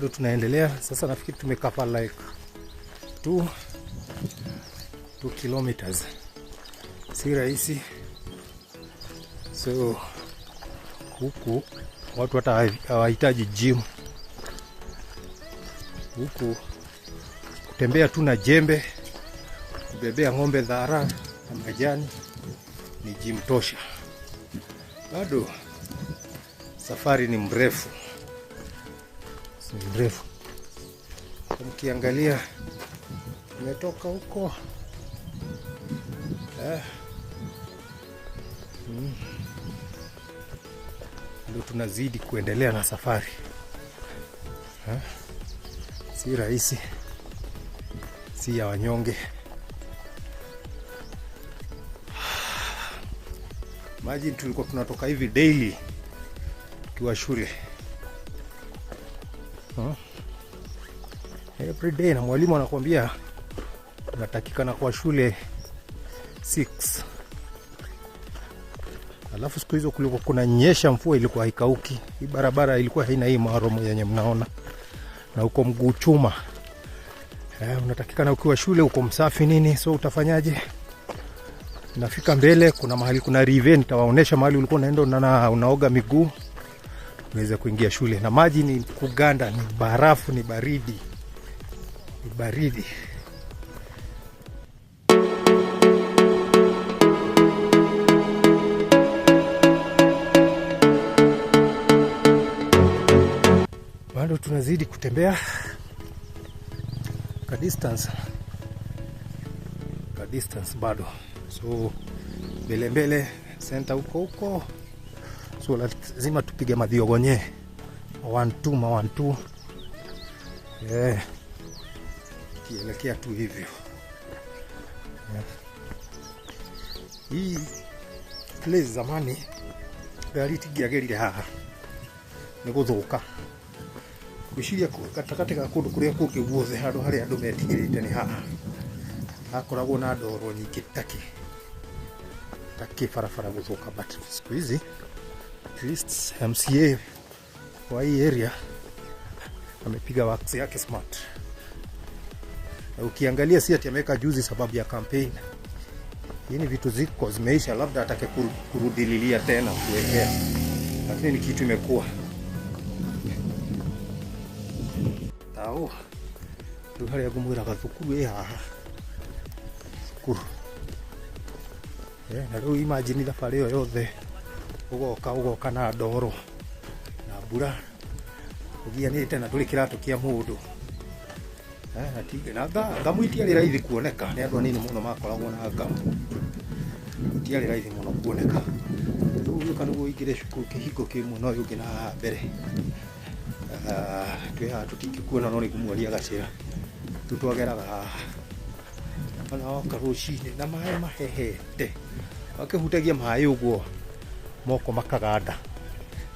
Bado tunaendelea sasa, nafikiri tumecover like 2 kilometers. Si rahisi. So huku watu hata hawahitaji gym. Huku kutembea tu na jembe, kubebea ng'ombe dhara na majani ni gym tosha. Bado safari ni mrefu. Ni mrefu. Mkiangalia tumetoka huko. Ndio tunazidi kuendelea na safari. Si rahisi, si ya wanyonge. Imagine tulikuwa tunatoka hivi daily tukiwa shule. Every day, na mwalimu anakuambia unatakikana kwa shule 6. Alafu siku hizo kulikuwa kuna nyesha, mvua ilikuwa haikauki. Hii barabara ilikuwa haina hii maromo yenye mnaona. Na uko mguu chuma. Unatakikana ukiwa shule uko msafi nini, so utafanyaje? Nafika mbele kuna mahali kuna river, nitawaonesha mahali ulikuwa unaenda unaoga miguu uweze kuingia shule. Na maji ni kuganda, ni barafu, ni baridi. Ni baridi. Bado tunazidi kutembea ka distance bado. So mbele mbele center huko huko. So lazima tupige madhiogonye 1 2 ma 1 2. Kielekea tu hivyo. Hii place zamani gari tigiagerire haha ni guthuka. Gwiciria gatagatĩ ga kũndũ kũrĩa kũngĩ guothe handũ harĩa andũ metigĩrĩte nĩ haha. Hakoragwo na ndoro nyingĩ takĩ barabara gũthũka, but siku hizi at least MCA wa hii area amepiga wax yake smart. Na ukiangalia si ati ameweka juzi sababu ya campaign. Hii ni vitu ziko zimeisha, labda atake kurudililia tena kuwekea. Lakini ni kitu imekuwa. Tao rĩu harĩa ngũmwĩraga thukuru ĩ haha. Thukuru. Na rĩu imagine thabarĩ ĩyo yothe ũgoka na ndoro na mbura ũgianĩte na ndũrĩ kĩratũ kĩa mũndũ. Na ngamu itiarĩ raithi kuoneka, nĩ andũ anini mũno makoragwo na ngamu. Itiarĩ raithi mũno kuoneka. Rĩu ũgĩũka nĩguo ũingĩre cukuru kĩhingo kĩmwe na ũyũ ũngĩ na haha mbere. Twĩ haha tũtingĩkuona no nĩngũmuonia gacĩra. Rĩu twageraga haha. Ona woka rũcinĩ na maĩ mahehete. Wakĩhutagia maĩ ũguo moko makaganda.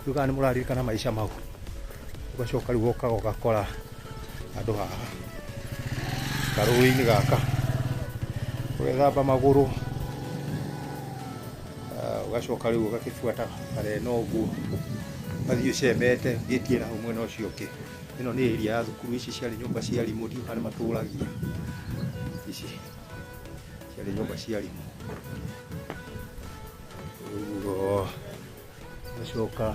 Rĩu kana nĩmũraririkana maica mau. Ũgacoka rĩu wokaga ũgakora andũ haha karũĩ-inĩ gaka. Ũgethamba magũrũ. Ũgacoka rĩu ũgakĩbuata bara ĩno ũguo. Ũgathiĩ ũcemete ũgĩtie na hau mwena ũcio ũngĩ. Ĩno nĩ area ya thukuru, ici ciarĩ nyũmba cia arimũ, ndiũĩ kana matũragia. Ici ciarĩ nyũmba cia arimũ. Ũguo ũgacoka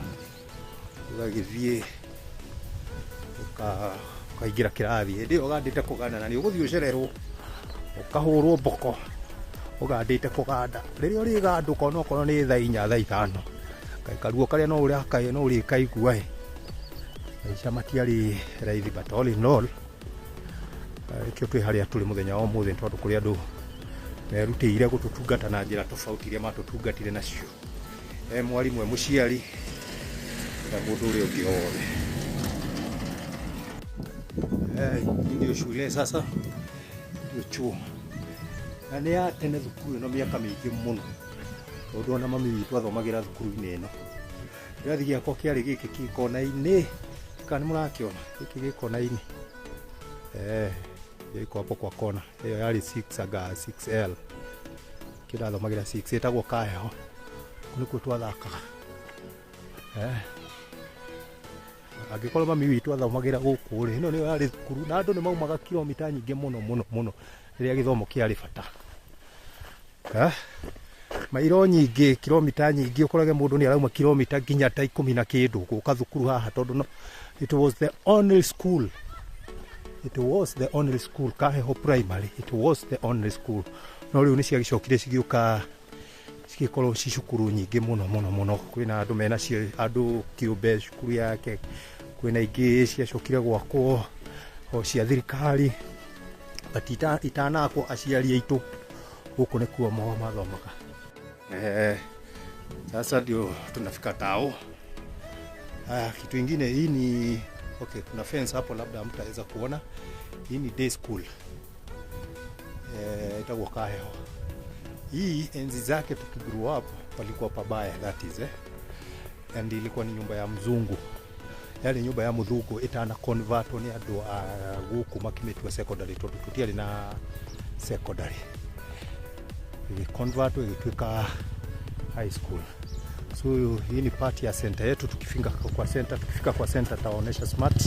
ũgagĩthiĩ ũkaingĩra kĩrathi. Hĩndĩ ĩyo ũgandĩte kũganda na nĩ ũgũthiĩ ũcererwo ũkahũrwo mboko ũgandĩte kũganda. Rĩrĩa ũrĩganda ũkona okorwo nĩ thaa inya thaa ithano. Karuo karĩa no ũrakaĩ no ũrĩkaigua. Maica matiarĩ raithi, but all in all nĩkĩo twĩ harĩa tũrĩ mũthenya wa ũmũthĩ, tondũ kũrĩ andũ merutĩire gũtũtungata na njĩra tofauti iria matũtungatire nacio. Mwarimũ, mũciari na mũndũ ũrĩa ũngĩ wothe. Hii ndio shule sasa, ndio chuo. Na nĩ ya tene thukuru ĩno mĩaka mĩingĩ mũno. Tondũ ona mami witũ athomagĩra thukuru-inĩ ĩno. Kĩrathi gĩakwa kĩarĩ gĩkĩ kĩ kona-inĩ. Kana nĩmũrakĩona gĩkĩ gĩ kona-inĩ. Iko hapo kwa kona. Hiyo yarĩ 6 aga 6L. Kĩrathomagĩra 6 ĩtagwo Kaheho. Kũu nĩkuo twathakaga. Angĩkorwo mami witũ athomagĩra gũkũ rĩ, ĩno nĩyo yarĩ thukuru na andũ nĩ maumaga kilomita nyingĩ mũno mũno mũno rĩrĩa gĩthomo kĩarĩ bata. Eh? Mairo nyingĩ, kilomita nyingĩ, ũkorage mũndũ nĩ arauma kilomita nginya ta 10 na kĩndũ gũka thukuru haha tondũ no, it was the only school. It was the only school, Kaheho Primary. It was the only school. No rĩu nĩ ciagĩcokire cigĩũka cigĩkorwo ci cukuru nyingĩ mũno mũno mũno. Kwĩna andũ mena cio, andũ kĩũmbe cukuru yake, kwĩna ingĩ ciacokire gwakwo o cia thirikari, but itanakwo aciari aitũ gũkũ nĩkuo mathomaga. Sasa ndio tunafika tao. Haya, kitu ingine hii ni okay, kuna fence hapo labda mtaweza kuona. Hii ni day school. Itagwo Kaheho. Hii enzi zake tukigrow up palikuwa pabaya, that is. And ilikuwa ni nyumba ya mzungu. Yaani nyumba ya muthungu itana convert ni andu a guku makimetua secondary tondu tutiarĩ na secondary. Iliconvert igituika high school. So hii ni part ya center yetu. Tukifika kwa center taonesha smart.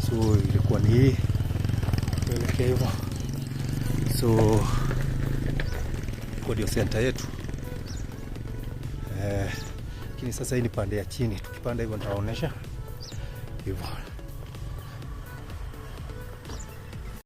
So ilikuwa ni hii kuelekea hivyo. So ilikuwa ndio center yetu. Lakini sasa hii ni pande ya chini, tukipanda hivyo nitaonesha hivyo.